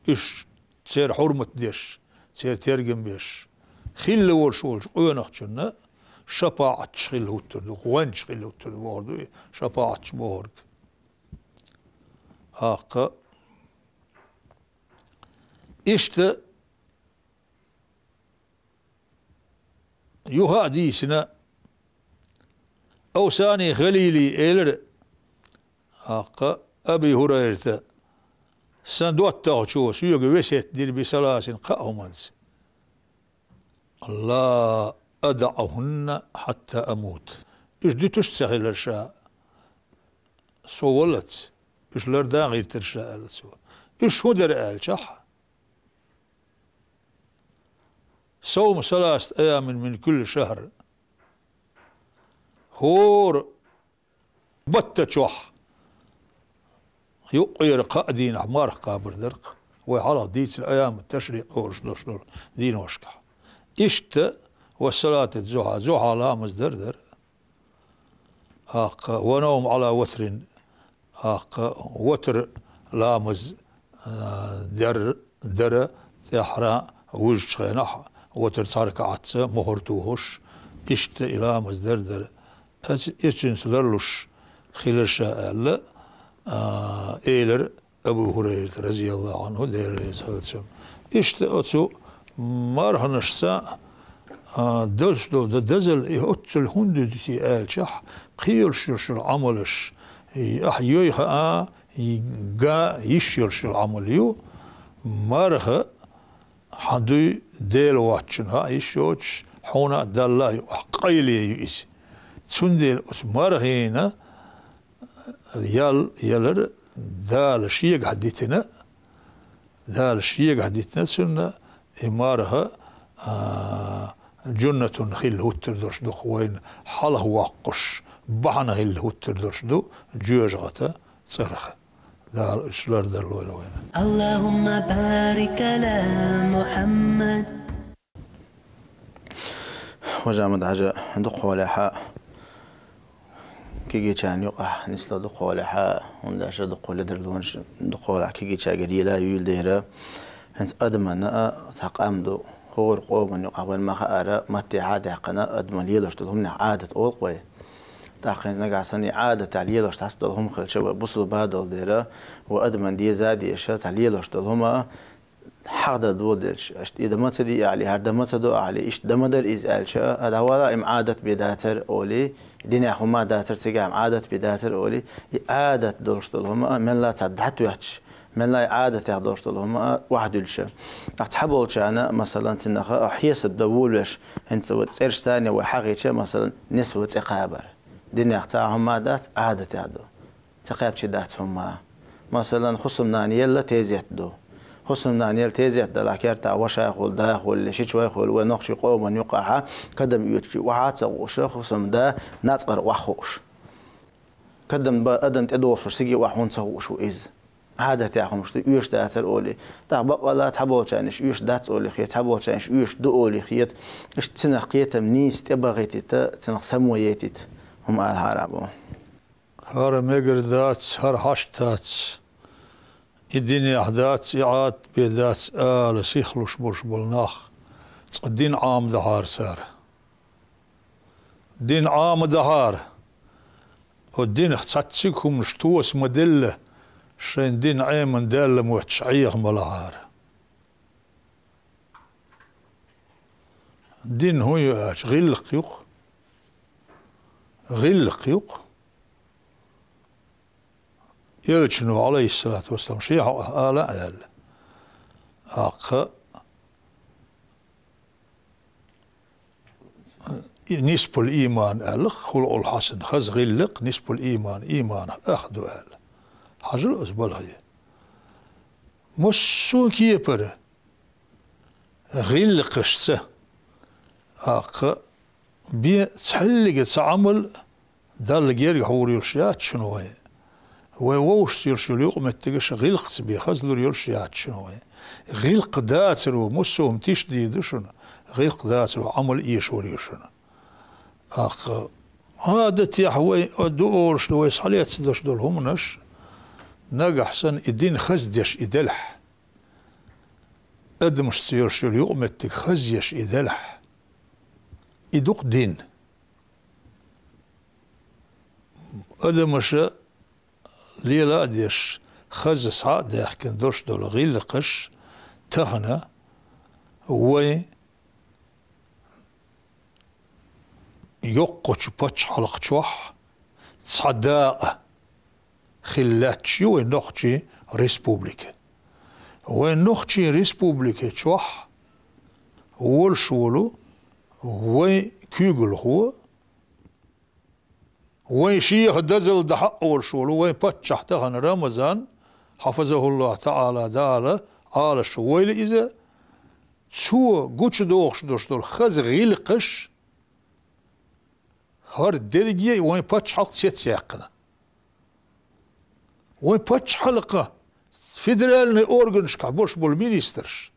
уьш церан хьурмат деш, церан тергам беш, хилла волуш волчу къонахчунна шапаӀатчаш хилла хӀуттур ду, гӀоьнчаш хилла хӀуттур ду бохур ду и шапаӀатчаш бохург. ТӀаккха иштта юха а дийцина, Авсани Халили элира, тӀаккха Аби ХӀурайрата, сан доттагӀчо соьга весет дира بثلاث, кхаа хӀуманца: لا أدعهن حتى أموت. Уьш дуьтуш а ца хилар ша, со валлалц, уьш лардан а гӀиртира ша, аьлла цо. Уьш хӀун дара аьлча, صوم ثلاثة أيام من كل شهر. ХӀора баттачохь юккъера кхаа дийнахь марха кхабар дара-кх, вай хьалха дийцина айяму ташрикъ олуш долуш долу дийношкахь. Иштта والصلاة الضحى, зухьа ламаз дар а дара. ТӀаккха والنوم على وتر, тӀаккха ватр ламаз, а, дер, дара, тӀаьххьара вуьжучу хенахь ватр цхьа ракаӀатца мухӀар тухуш, иштта и ламаз дар а дара. Эц-, эцуьнца ларлуш хилира ша аьлла, а, элира Абу ХӀурайрата, رضي الله عنه, Дела реза хуьлда цунна. Иштта оцу марханашца, а, долуш долу д-, дозалла и оццул хӀунда дуьту аьлча, кхин йолуш йолуш йолу Ӏамалш, и ахь йой хаа, и га йиш йолуш йолу Ӏамал ю, марха хьан дуй Дела воцчунна хаа йиш йоцуш, хьуна а Далла а ю, ахь къайле ю иза. Цундела оцу мархина ял ялар Дала шегахь дитина, Дала шегахь дитина цунна и марха, а, джуннатун хилла хӀуттур долуш ду-кх вайна хьалха воккхуш, бахьана хилла хӀуттур долуш ду жоьжахата цӀарах. Дала уьш лардалойла вайна. اللهم بارك على محمد. Важа Ахьмад-Хьаьжа, дукхахьолехьа кегийчарна юкъахь нисло, дукхахьолехьа, хӀунда аьлча дукха ледарлонаш дукхахьолехьа кегийчаьргара йила юьйлу дера. ХӀинца адамана а цхьа къам ду, хӀора къомана юкъахь вайн ма-хаара, маттехьа а даьккхина, адаман лелош долу хӀуманех Ӏадат олу-кх вай. ТӀаккха хӀинца нагахь санна и Ӏадатехь лелош цхьацца долу хӀума хилча, вай бусулба долу дера, вай адаман деза а деша, цхьа лелош долу хӀума хьахдан доладелча, аша и дан ма ца де ахьли, хӀара дан ма ца до ахьли, иштта дан ма дара иза аьлча, а, дӀавала, и-м Ӏадат бен дацара олий, динехь хӀума дацара, цигахь-м Ӏадат бен дацара олий, и Ӏадат долуш долу хӀума а мелла цхьа дӀатоьттуш, мелла и Ӏадатех долуш долу хӀума а охьадуьллуша. Ахь цхьаболчарна, масалан, цуьнах а хьесап дан волавеш, хӀинца вай цӀераш царна вай хьахийча, масалан, несван цӀе кхабар. Динехь цхьа хӀума дац, Ӏадатехь ду. Ца кхаьбча дац хӀумма. Масалан, хӀусамнана елла тезет ду. ХӀусамнана елла тезет далахь, кертахь вашайхула, дахула, шичойхула, вай нохчий къоман юкъахьа кадам оьцучу охьа а ца гӀуша, хӀусамда нацкъара охьахууш. Кадам бан адам тӀедогӀуш, сиге охьа хӀунда ца гӀуш ву иза? Ӏадатехь хӀумаш ду, оьшуш дацара олий. ТӀаккха баккъалла цхьаболчарна иша оьшуш дац олий хета, цхьаболчарна иша оьшуш ду олий хета, иштта цунах кхетам нийса тӀебахийтита, цунах само яйтита хӀума ала хьарам бу. ХӀара мегар дац, хӀара хьашт дац, и динехь дац, и Ӏадат бен дац ала сихлуш болуш болу нах, цкъа дин Ӏамадахьара цара. Дин Ӏамадахьара. О динах цхьацца хӀуманаш тоса ма-делла, шайн дин Ӏеман даьлла моьттуш Ӏеха ма лахьара. Дин хӀун ю аьлча, гӀиллакх ю-кх. ГӀиллакх ю-кх. Элчано, Ӏалайхиссалату вассалам, шен хьокъехь ала а аьлла. ТӀаккха нисфул ийман аьлла, хулукъул хьасан, хаза гӀиллакх, нисфул ийман, ийманах ах ду аьлла. Хьажал оцу балхе. Массо а кепара гӀиллакхашца, тӀаккха бен цхьаьллига цхьа Ӏамал Далла герга хьур йолуш яц шуна вайн. Вай вовшашца йолуш йолу юкъаметтигаш гӀиллакхца бен хазлур йолуш яц шуна вай. ГӀиллакх дацаро массо а хӀума тиша дийр ду шуна, гӀиллакх дацаро Ӏамал эшор ю шуна. ТӀаккха, Ӏадатехь вай ду олуш ду вай схьалецна долуш долу хӀуманаш, нагахь санна и дин хаза деш и делахь, адамашца йолуш йолу юкъаметтиг хазъеш и делахь, и ду-кх дин. Адамаша лела а деш, хаза схьа а даьхкина долуш долу гӀиллакхаш тахана вай йоккхачу пачхьалкх чохь цхьа дакъа хилла лаьтташ ю вай Нохчийн Республика. Вай Нохчийн Республика чохь волуш волу вай куьйгалхо, вайн шеха дозалла дахьа а олуш волу вайн паччахь тахана Рамазан, хьафазахуллахӀу таӀала, Дала Ӏалашо войла иза, цо гучудохуш долуш долу хаза гӀиллакхаш хӀара дерриге а вайн пачхьалкх цецъяьккхина. Вайн пачхьалкхан федеральный органашкахь болуш болу министраш,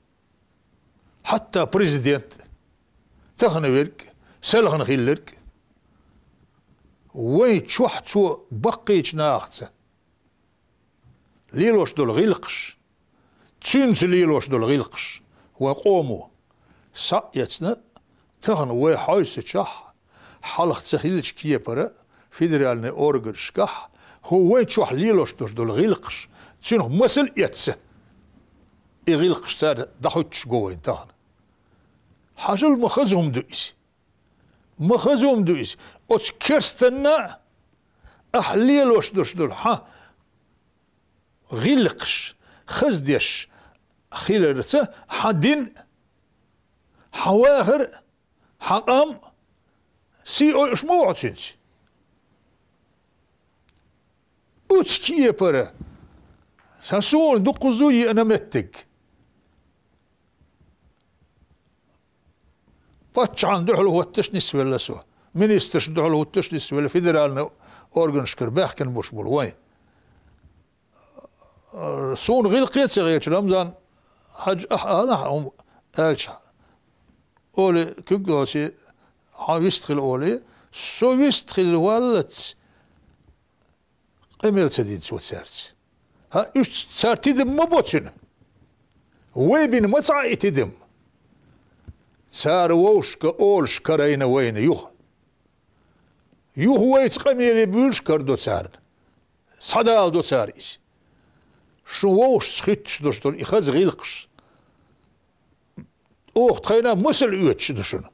хьатта президент, тахана верг, селхана хилларг, вайн чохь цо баккхийчу нахаца лелош долу гӀиллакхаш, цуьнца лелош долу гӀиллакхаш вайн къомо схьа а эцна, тахана вай хьовсучохь, хьалха ца хиллачу кепара федеральный органашкахь, хӀу вайн чохь лелош долуш долу гӀиллакхаш, цуьнах масал а эцна, и гӀиллакхаш цара дӀахӀуьттуш го вайна тахана. Хьажал, ма хаза хӀума ду иза. Ма хаза хӀума ду иза. Оцу керстанна а ахь лелош долуш долу хьан гӀиллакхаш хаза деш хиларца, хьан дин а, хьан вахар а, хьан къам а сий ойуш ма ву хьо цуьнца. Оцу кепара сан суна дуккхазза а еана меттиг. Паччахьна дуьхьал хӀутташ нисвелла со. Министрашна дуьхьал хӀутташ нисвелла федеральный органашкара баьхкина болуш болу вайн. Суна гӀиллакхе а ца хеташ, Рамзан-Хьаьжа, ахь ала хьуна аьлча, олий, куьг лоций, хьан вистхила олий, со вистхила валлалц къамел ца дина цо цаьрца. ХӀа, уьш цара тидам ма бо цуьнан. Вай бина ма ца Ӏа и тидам. Цара вовшашка олуш карийна вайна юха. Юха вайца къамеле буьйлуш карадо царна. Схьадаладо цара иза. Шун вовшашца хӀуьттуш долуш долу и хаза гӀиллакхаш оха тхайна масал оьцуш ду шуна,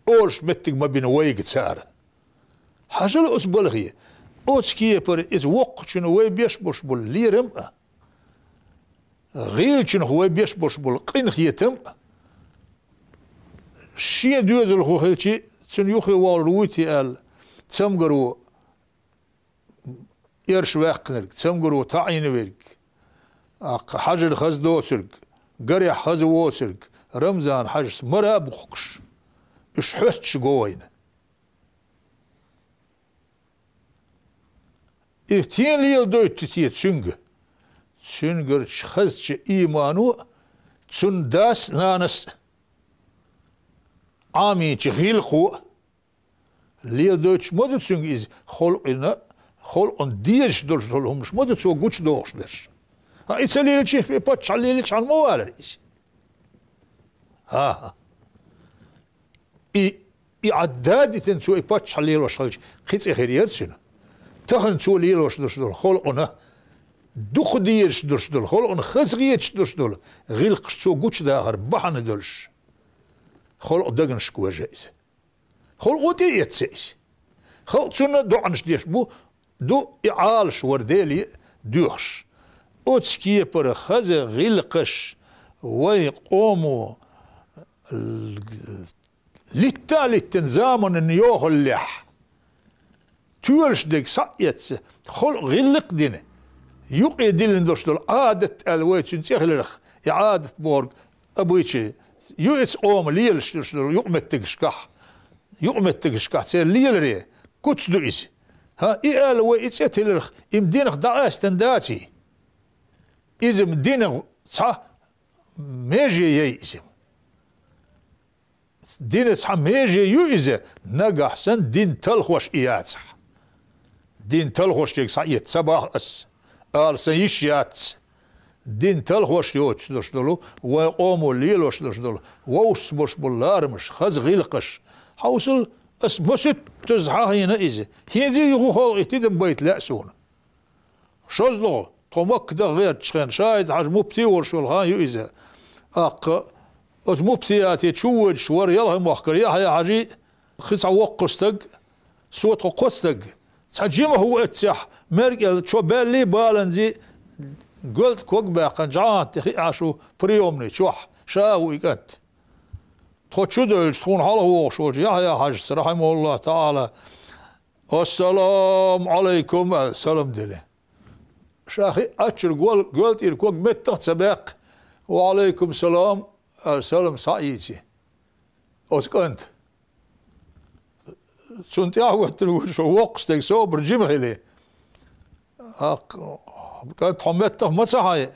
олуш меттиг ма бина вайга цара. Хьажал оцу балхе, оцу кепара иза воккхачунна вай беш болуш болу лерам а, гӀийлачунах вай беш болуш болу къинхетам а, шен доьзалхо хилчи, цуьнан юххе вогӀур вуй те аьлла, цамгаро эрш ваьккхинарг, цамгаро таӀийна верг, аккха Хьаьжина хаза доцург, гарехь хаза воцург, Рамзан-Хьаьжас мара а бухкуш, уьш хьоьстуш го вайна. И стен леладойту те цуьнга? Цуьнгарчу хазачу иймано а, цуьнан дас а, нанас а Ӏамийначу гӀиллакхо а, леладойтуш ма ду цуьнга иза, халкъана, халкъана дезаш долуш долу хӀуманаш ма ду цо гучудохуш дерш. ХӀа, и ца лелачи, и паччахь лелачхьана ма валара иза. ХӀа-хӀа. И, и Ӏадда дитина цо и паччахь лелош хилча, кхин цӀе хир яра цуьнан. Тахана цо лелош долуш долу халкъана, дукха дезаш долуш долу, халкъана хазахеташ долуш долу гӀиллакхаш цо гучудахар бахьана долуш, халкъан даганашка вежа иза. Халкъо тӀеэцна иза. Халкъ цунна доӀанаш деш бу, ду и Ӏалаш вара Деле а доьхуш. Оцу кепара хаза гӀиллакхаш вайн къомо литта а литтина заманан йохаллехь, тоьлуш дерг схьа а эцна, халкъ гӀиллакх а дина, юкъе диллина долуш долу Ӏадат аьлла вай цуьнан цӀе хиларх, и Ӏадат бохург обычай ю иза, къома лелаш долуш долу юкъаметтигашкахь, юкъаметтигашкахь церан леларе куц ду иза. ХӀа, и аьлла вай и цӀе тилларх, им динах дӀакъаьстина даций? Иза-м динах цхьа меже яй иза-м. Дина цхьа меже ю иза, нагахь санна дин талхош и яцахь. Дин талхош ерг схьаэца ца бах ас, ала сан йиш яц. Дин талхош йоцуш долуш долу, вайн къомо лелош долуш долу, вовшашца болуш болу ларамаш, хаза гӀиллакхаш. Хьовсал, ас масуьттаза хьахийна иза. ХӀинца а юха халкъе тидам байта лаьа суна. ШозлагӀа, тхо Макка даха гӀертачу хенахь, ШахӀид-Хьаьжа муфти а волуш йолу хан ю иза. ТӀаккха оцу муфтияте чу воьдуш вара Ялхой-махкара Яхьъя-Хьаьжа, кхин цхьа воккха стаг, со тхо кхо стаг. Цхьа жимах ву эццехь, мер кӀел чо баьллий баланзий, гоьлтӀа ког баьккхина, жӀагӀанта тӀе хиъна шу приёмный чохь, ша а ву и кӀант. Тхо чу девлча, тхуна хьалха вогӀуш волчу Яхьъя-Хьаьжас, рахьимахуллахӀу таӀала, «Ассаламу Ӏалайкум», аьлла, салам делира. Ша хиъначуьра гол-, гоьлтӀера ког меттах а ца баьккхи, «Ва Ӏалайкум салам», аьлла, салам схьаийци. Оцу кӀанта. Цунна тӀаьхьахӀоьттина ву шо воккха стаг, собар жима хили. ТӀаккха, кӀант, хьо меттах ма ца хьайи.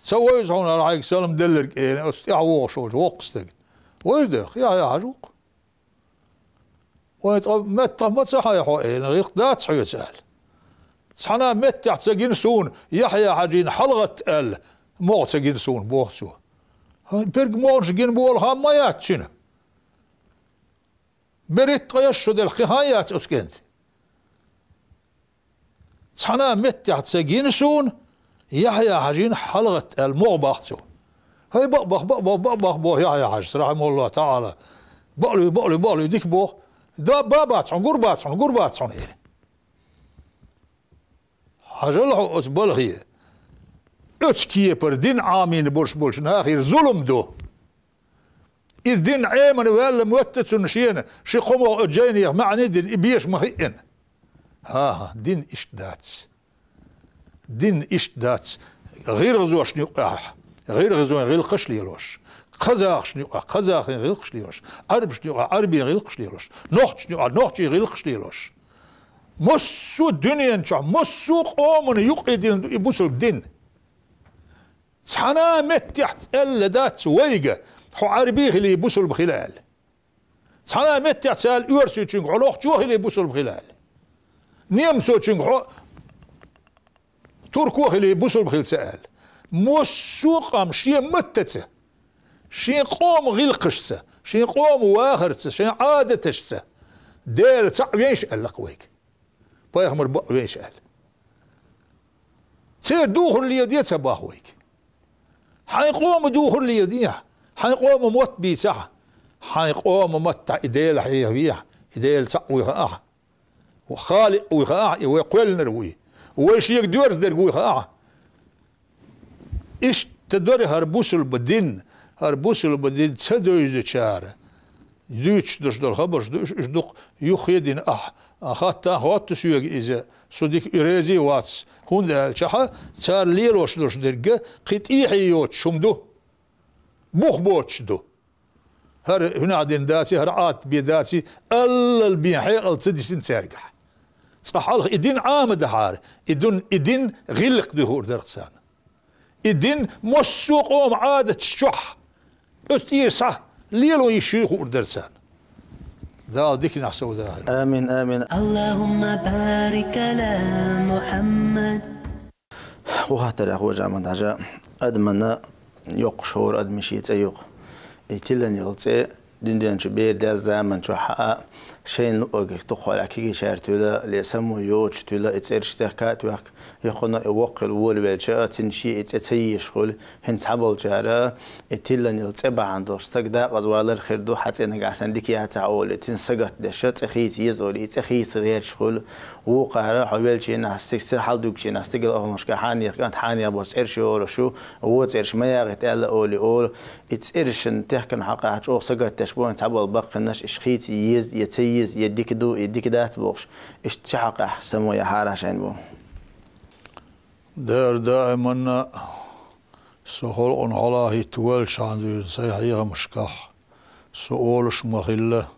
Ца вевза хьуна хӀара хьайга салам делларг, элира оцу тӀаьхьа вогӀуш волчу воккха стага. Вевза дерг, Яхьъя-Хьаьжа ву-кх. Вай ткъа меттах ма ца хьай хьо, элира, гӀиллакх дац хьоьца аьлла. Цхьана а меттехь ца гина суна, Яхьъя-Хьаьжина хьалагӀатта аьлла, могӀа ца гина суна, боху цо. ХӀан, берриг могӀанаш гина болу хан ма яц цуьнан. БерхӀитта ткъе исс шо делахь, кхин хан яц оцу кӀентан. Цхьана а меттехь ца гина суна, Яхьъя-Хьаьжина хьалагӀатта аьлла, могӀа бах цо. ХӀай, бакъбах, бакъбах, бакъбах, боху Яхьъя-Хьаьжас, рахьимахуллахӀу таӀала. Бакълуьй, бакълуьй, бакълуьй, дика боху. Да, ба бац хьуна, гур бац хьуна, гур бац хьуна, элира. Хьажал хьо оцу балхе. Оцу кепара дин Ӏамийна болуш болчу нахера зулам ду. Иза дин Ӏемина ваьлла моьтту цунна шена, ши кхо могӀа оцу жайнех маьӀне а дина, и беша ма хиъна. ХӀан-хӀа, дин иштта дац. Дин иштта дац. ГӀиргӀазошна юкъахь гӀиргӀазойн гӀиллакхаш а лелош, казахашна юкъахь казахийн гӀиллакхаш а лелош, Ӏарбашна юкъахь Ӏарбийн гӀиллакхаш а лелош, нохчашна юкъахь нохчийн гӀиллакхаш а лелош. Массо а дуьнен чохь, массо а къомана юкъе дина ду и бусалба дин. Цхьана а меттехь аьлла дац вайга, хьо Ӏарби хилий, бусалба хила аьлла. Цхьана а меттехь ца аьлла оьрсичуьнга, хьо нохчо хилий, бусалба хила аьлла. Немцочуьнга, хьо турко хилий, бусалба хила ца аьлла. Массо а къам шен маттаца, шен къоман гӀиллакхашца, шен къоман вахарца, шен Ӏадаташца Дела цхьаъ вейша аьлла-кх вайга. Пайхамар бакъ вейша аьлла. Церан духар леладе ца бах вайга. Хьайн къоман духар леладехьа, хьайн къоман мотт бийцахьа, хьайн къоман маттахь и Дела хьехавехьа, и Дела цхьаъ вуй хаахьа, Халикъ вуй хаахьа, и вай кхоьллинарг вуй, вай шега доьрзадерг вуй хаахьа. Иштта дара хӀара бусалба дин, хӀара бусалба дин ца девзачара дуьйцуш долуш долу хабарш ду уьш, уьш дукха юххе а дина ахь, а, хатта а хотту соьга иза, со дика и реза а вац, хӀунда аьлчахьа цара лелош долуш дерг кхин тӀехье йоцуш хӀума ду, бух боцуш ду. ХӀара хӀунах дина даций, хӀара Ӏадат бен даций, аллал бен хьекъал ца дисина цаьргахь. Цкъа хьалха и дин Ӏама дахьара, и дун-, и дин гӀиллакх дуй хуур дара-кх царна. И дин массо а къоман Ӏадаташ чохь, оцу тӀера схьа лело йиш юй хуур дара царна. Дала диканехь сов дахьа. Амин, амин. اللهم بارك على محمد. Кху хаттарехь, хӀожа Ахьмад-Хьаьжа, адамана йоккхуш хӀора адамийн шен цӀе ю-кх. И тиллина йолу цӀе дуьнен чу бер даьлла заман чохь хьаа, шайна луъург дукхахьолахь кегийчара туьйла, ле само йоцуш туьйла, и цӀераш техка а тоьхка, юххуна и воккха хила волавелча а, цуьнан шен и цӀе ца езаш хуьлу, хӀинца цхьаболчара и тиллина йолу цӀе бахьана долуш стаг декъаза валар хир ду, хьан цӀе нагахь санна дика яцахь олий, цуьнан сагатдеш, цӀе хийца еза олий, и цӀе хийца гӀерташ хуьлу. Вукхара хьо веллачу хенахь, стиг-, са хьалдуьгучу хенахь, стигала оханашка хьанех кӀант, хьанех боцу цӀераш йолуш ю, вон цӀераш ма ягӀийта аьлла олий олу. И цӀерашна техкина хьокъехь чӀогӀа сагатдеш бу хӀинца цхьаболу баккхийнаш, иштта хийца еза, я ца еза, я дика ду, я дика дац бохуш, иштта цу хьокъехь само яхьара шайна бу. Дера даиманна со халкъана хьалахӀитта ваьллачхьана дуьйна сайн хьехамашкахь со олуш ма хилла.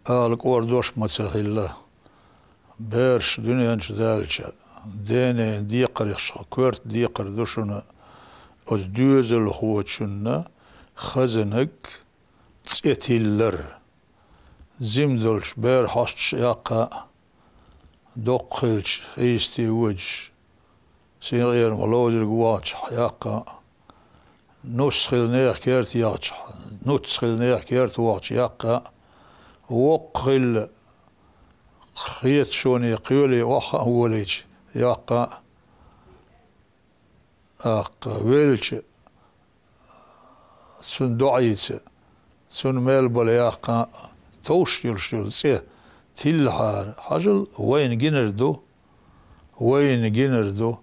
Ала кӀордош ма ца хилла. Бераш дуьнен чу даьлча, денен декхарехь коьрта декхар ду шуна оцу доьзалхочунна хазаниг цӀе тиллар. Жима долчу бер хьошташ яккха а, доккха хилча, хьийсте водуш, синкъерама ловзарг вахча яккха а, нус хила нехан керта яхча, нуц хила нехан керта вахча яккха а, воккха хилла, хеташоне кхоьле охьа а волийча яккха а, аккха велча, цунна доӀийца, цунна мел бала яккха а, товш йолуш йолу цӀе тиллахьара, хьажал, вайна гинар ду, вайна гинар ду.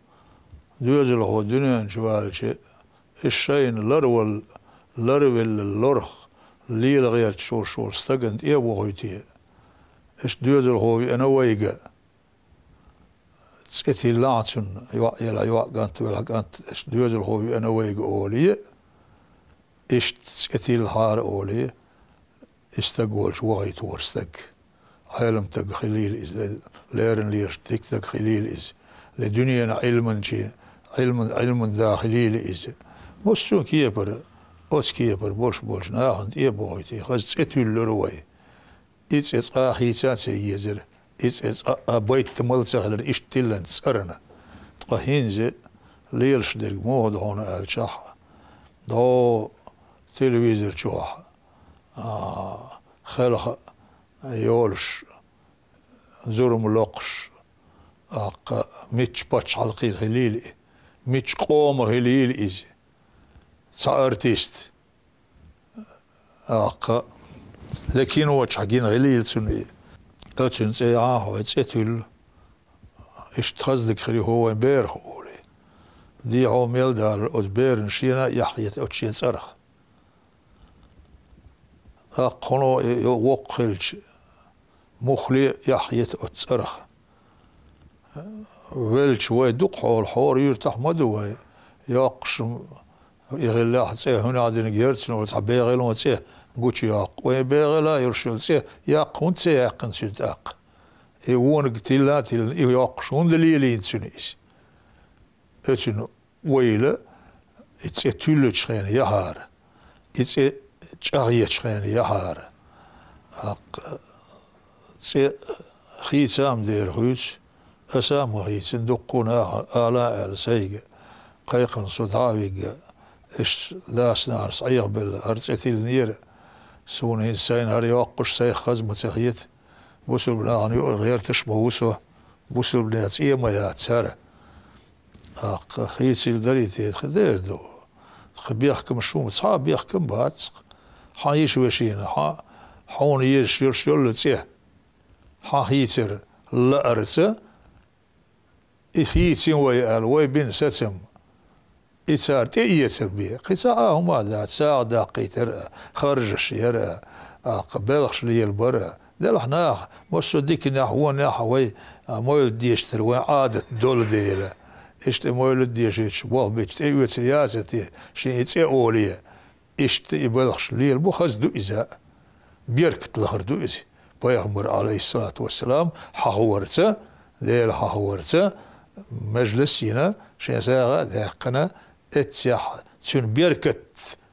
Доьзалхо дуьнен чу ваьлча, и шайна ларвал-, ларвелла лорах лела гӀерташ волуш волу стагана тӀе а вохуьйтий. Иштта доьзалхо веана вайга. ЦӀе тиллахь цунна, йоӀ елахь йоӀ, кӀант велахь кӀант, иштта доьзалхо веана вайга олий, иштта цӀе тиллахьара олий, и стаг волчу вахийтора стаг. Ӏелам стаг хилийла иза, ле-, леррина лелаш дика стаг хилийла иза. Ле дуьненан Ӏилманче, Ӏилман, Ӏилман да хилийла иза. Массо а кепара, оцу кепара болуш болчу нахана тӀе а бохуьйтий, хаза цӀе туьллура вай. И цӀе цкъа а хийца а ца езара, и цӀе цкъа а байтамал а ца хилира иштта тиллина цӀарна. Ткъа хӀинца лелаш дерг муха ду хьуна аьлчахь, дӀо телевизор чохь, а, хелха йолуш, зурма локхуш, аккха мичча пачхьалкхе хилийла и, мичча къома хилийла иза, цхьа артист. Аккха, ле киночохь гина хилийла цунна и. Оцуьнан цӀе яхьа хьо, цӀе туьллу. Иштта хаза дика хир ю хьо вайн берах олий. Дехьо мел далар оцу берана шена а яхьхета оцу шен цӀарах. Аккха хьуно и йо-, воккха хилча, муххале а яхьхета оцу цӀарах. Велча вай дукха хьолахь, хӀора юьртахь ма ду вай. Йоккхуш и хиллехь цӀе хӀунда динарг, ярцна волу цхьа бегӀалон цӀе гучуйоккху. Вайн бегӀала йолуш йолу цӀе яккха хӀунда ца яьккхина цуьнан тӀаккха? И вониг тилла а тиллина, и йоккхуш хӀунда лелийна цуьнан иза? Оцуьнан ойла и цӀе туьллучу хенахь яхьара, и цӀе чӀагӀъечу хенахь яхьара. Аккха цӀе хийца а ма дера хуьйцу, аса а ма хийцина, дуккха а наха ала а аьлла сайга, кхайкхина со дӀа а вигна, иштта дас-нанас Ӏехабелла хӀара цӀе тиллинера, суна хӀинца сайна хӀара йоккхуш сайх хаза ма ца хета, бусалба нахана юкъа гӀерташ а ма ву со, бусалбанех цӀе а ма яц хӀара. Аккха хийцийла дарий те, тхан дера ду. Тхан бехкамаш хӀума, цхьа а бехкам бац. Хьан йиша вешина, хьан, хьуна езаш йолуш йолу цӀе. Хьан хийцар лаарца, и хийцина вай аьлла, вай бина сацам. И цара тӀеэцар бен. Кхин цхьа а хӀума а дац, сагӀа даккхийтар а, харжаш яр а, аккха белхаш лелабар а. Делахь наха, массо а диканехь, вонехь а вай, а, мовлид дешийтар вайн Ӏадат долу дела. Иштта мовлид дешийташ болх бича тӀеоьцур яцара те, шен и цӀе олий. Иштта и белхаш лелабо хаза ду иза. Беркат лахар ду иза. Пайхамар, Ӏалайхиссалату вассалам, хьахаварца, Дела хьахаварца, мажлис йина, шен сагӀа а даьккхина, эццехь цуьнан беркат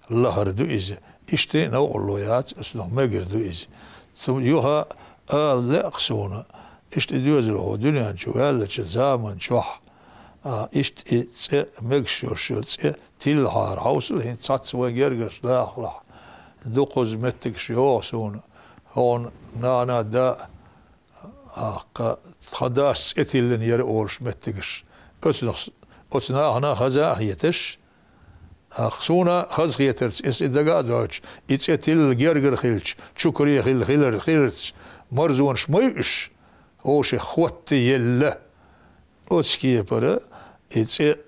лахар ду иза. Иштта новкъарло яц, оцунах мегар ду иза. Цу юха ала лаьа-кх суна, иштта и доьзалхо дуьнен чу ваьллачу заман чохь, а, иштта и цӀе мегаш йолуш йолу цӀе тиллахьара хьовсал хӀинца цхьацца вайн гергарчу дахалахь. Дукхазза меттигаш йогӀу суна, хьуна нана а, да а, аккха, тхан дас цӀе тиллина яра олуш меттигаш. Оцунах, оцу нахана хаза а хеташ, аккха, суна хазахетарца, аса и дага а дойтуш, и цӀе тилла гергара хилча, чукаре хилла хилар хиларца, марзонаш ма ю уьш, вовшех хӀотта елла. Оцу кепара и цӀе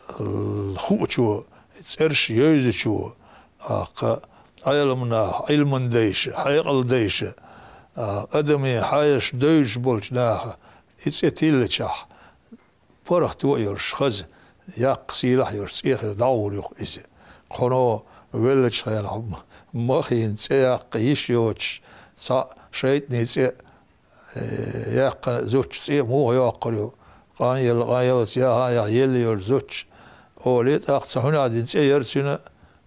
хуучо, цӀераш йовзачо, аккха, Ӏеламнаха, Ӏилман дайша, хьекъал дайша, а, адамийн хьаеш девзаш болчу наха и цӀе тиллачахь, паргӀато а йолуш хаза, яккха сийлахь а йолуш цӀе хила дӀагӀур ю-кх иза. Кхуьно веллачу хенахь м-, махийна цӀе яккха йиш йоцуш, цхьаъ ШайтӀанан цӀе, э, яьккхина зудчун цӀе муха йоккхур ю? Къан елла, къан яллалц яха а яха, елла йолчу зудчун олий, тӀаккха цхьа хӀуьнах дина цӀе яра цуьнан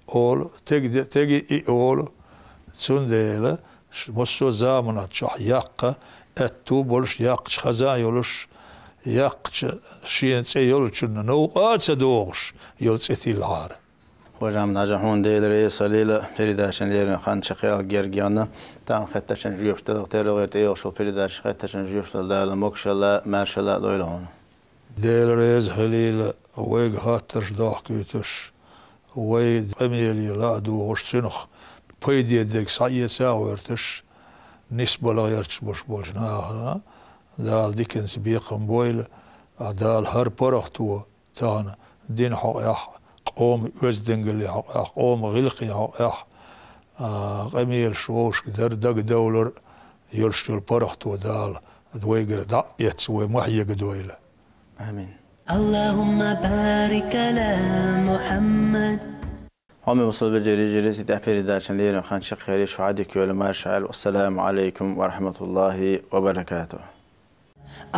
олу, тега де-, тега и олу. Цундела ш-, массо а заманан чохь яккха аьтту болуш, яккхачу хаза а йолуш, яккхачу шена цӀе йолчунна новкъа а ца догӀуш йолу цӀе тиллахьара. Хожа-Ахьмад-Хьаьжа, хьуна Дела реза хуьлийла, передачан леррина хан чекхъяла герга яьлла, тахана хеттачун жоьпаш дала, тера гӀерта тӀейогӀуш йолу передачан хеттачун жоьпаш дала Дала могушалла, маьршалла а лойла хьуна. Дела реза хуьлийла, вайга хаттарш дохкуьйтуш, вай къамеле ладугӀуш, цуьнах пайде дерг схьаэца а гӀоьртуш, нисбала гӀерташ болуш болчу нахана Дала диканца бекхам бойла, а Дала хӀара паргӀато тахана динан хьокъехь, къоман оьздангаллин хьокъехь, къоман гӀиллакхийн хьокъехь, а, къамелаш вовшашка дар, дагадовлар йолуш йолу паргӀато Дала вайгара дӀа а эцна, вай ма хьегадойла. Амин. اللهم بارك على محمد. Хьоме мусулбанчу режиссёрис, и тӀехь передачан леррина хан чекхъяьлла, шу хьан дика йойла, марша Ӏайла. Ассаламу Ӏалайкум ва рахьматуллахӀи ва баракатухӀ.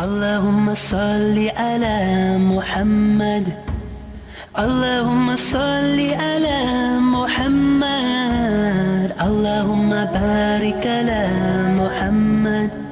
اللهم صل على محمد. اللهم صل على محمد. اللهم بارك على محمد.